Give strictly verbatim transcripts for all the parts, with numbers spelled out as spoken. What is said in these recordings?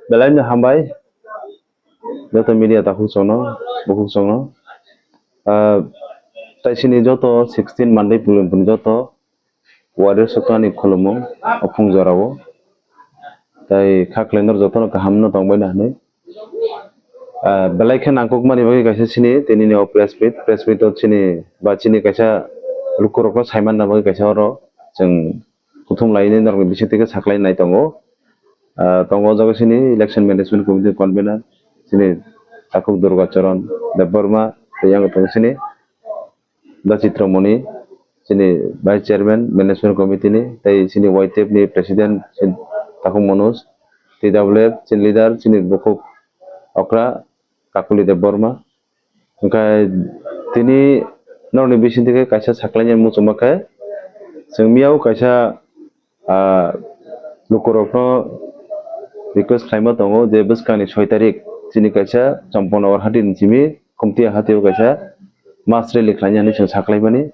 Belai no hambai joto media takhuk chwngno, bukhuk chwngno. Ah, tai chini joto sixteen Mandai Pulinpur ni joto warrior sokani khulumung o phung jorao. Tai kha khlai nor jotono kaham no tongbai na hinwi. Ah, belai khe nangkukmani bagwi kaisa chini tini ni o press meet, press meet o chini ba chini kaisa lukurokno saimanna bagwi kaisa oro chwng kuthum lainai norokni bisingtwi khe saklai nai tongo. Ah, tongo o jaga chini election management committee convener chini takhuk Durga Charan Debbarma, tei yang tongo chini Da Chitramoni, chini vice chairman management committee ni, tei chini Y T F ni president chini takhuk Manoj, T W F chini leader chini bukhuk okra Kakuli Debbarma. Hwnkhe tini norokni bisingtwi khe kaisa saklainani muchungma khe, chwng miyao kaisa, ah, lukurokno request khlaima tongo je bwskangni soi tarik chini kaisa Champanagar hati ni simi Khumtiya hatio kaisa mass rally khlainani chwng saklaimani.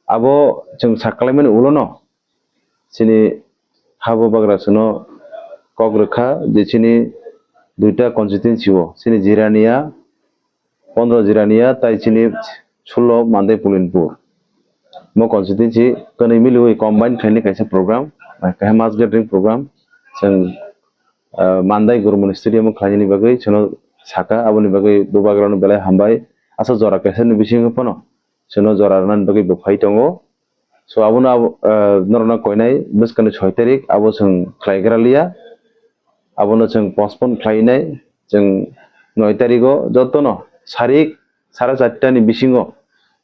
Abo chwng saklaimani ulono chini habo bagra chwngno kok rwkha je chini duita constituency o, chini Jirania, pondro Jirania tai chini sullo Mandai Pulinpur. Mo constituency kwnwi miliwi combine khlainai kaisa program, kaisa mass gathering program. Chwng, ah, Mandai Gurumoni Stadium o khlainani bagwi chwngno saka, aboni bagwi bubagrano belai hambai. Asa jora kaisa ni bisingo phano chwngno jora rwnani bagwi bo phai tongo. So, abono abo, ah, norokno koinai bwskangni soi tarik abo chwng khlaigra liya. Abono chwng postpone khlainai, chwng noi tarigo jotono sarik sara charta ni bisingo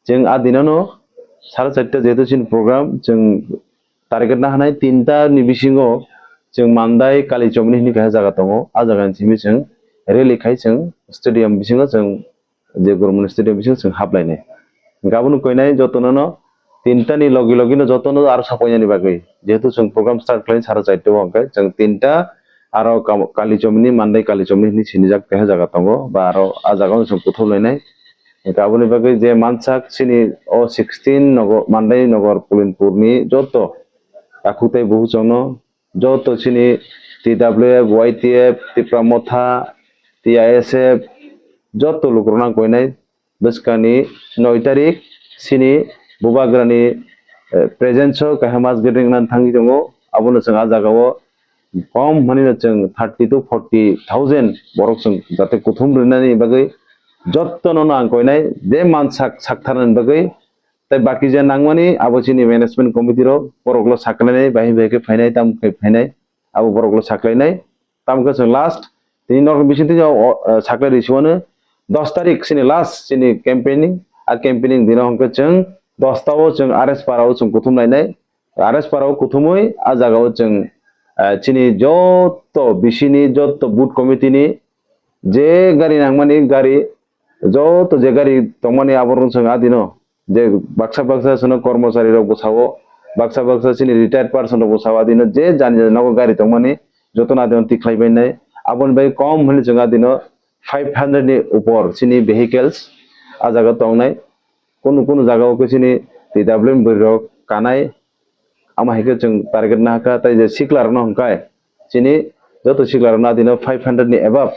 chwng a dinano sara charta jehetu chini program chwng target na hanai tinta ni bisingo chwng Mandai Kalichomni hinwi kaisa jaga tongo, a jaga ni simi chwng rally khai chwng stadium bisingo chwng je Gurumoni Stadium bisingo chwng haplainai. Hwnkhe abono koinai jotono no tinta ni logi logi no jotono aro sapainani bagwi. Jehetu chwng program start khlaini sara charta o, hwnkhe chwng tinta aro kam-, Kalichomni, Mandai Kalichomni hinwi sinijak keha jaga tongo, ba aro a jaga o chwng kuthum lainai. Hwnkhe aboni bagwi je mansak chini o sixteen nogo-, Mandai Nogor Pulinpur ni joto takhuk tei bukhuk chwngno joto chini T W F, Y T F, Tipra Motha, T I S F, joto lukurokno ang koinai bwskangni noi tarik chini bubagrani, eh, presence o kaisa mass gathering wngna thangwi tongo. Abono chwng a jagao kom hwnwi no chwng thirty to forty thousand borok chwng jate kuthum rwnani bagwi jotono no ang koinai je mansak saktharnani bagwi. Tei baki je nangmani abo chini management committee rok borok lo saklainai, bahai bahai khe phainai, tamo khe phainai, abo borok lo saklainai. Tamo khe chwng last tini norok bisingtwi o, o, saklai rwsio ano dos tarik chini last chini campaigning, a campaigning dino hwnkhe chwng dos ta o chwng R S Para o chwng kuthum lainai. R S Para o kuthumwi a jaga o chwng, eh, chini joto bisini joto booth committee ni je gari nangmani gari, joto je gari tongmani aborok chwng adino je baksa baksa chwngno kormochari rok bwsao, baksa baksa chini retired person rok bwsao adino je jani jani nogo gari tongmani jotono adino tikhlai bainai. Aboni bagwi kom hwnwi chwng adino five hundred ni upor chini vehicles a jaga tongnai. Kunu kunu jaga o khe chini T W M bwrwi rok kanai, amo hai khe chwng target nahakha, tei je sikla rokno hwnkhai chini joto sikla rokno adino five hundred ni above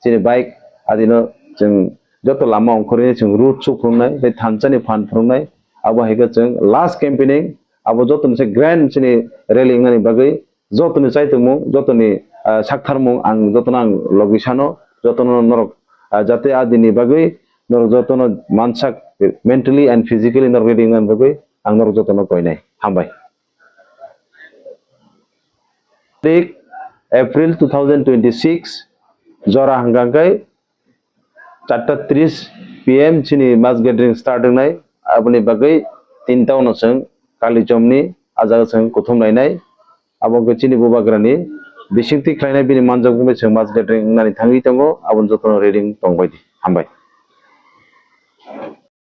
chini bike adino chwng joto lama ongkhorwi chwng route suk phwrwngnai tei thansa ni phan phwrwngnai. Abo hai khe chwng last campaigning, abo joto ni se grand chini rally wngnani bagwi jotoni chaitongmung, jotoni, ah, saktharmung ang jotono ang logi sano, jotono norok, ah, jate adini bagwi norok jotono mansak mentally and physically norok ready wngnani bagwi ang norok jotono koinai. Hambai. Tarik April two thousand twenty-six, jora hwnkha khe charta tris P M chini mass gathering start wngnai, aboni bagwi tinta ono chwng Kalichomni a jaga chwng kuthum lainai, abo wngkha chini bubagrani bisingtwi khlainai bini manjak wngwi chwng mass gathering wngnani thangwi tongo, aboni jotono ready wng tongbaidi. Hambai.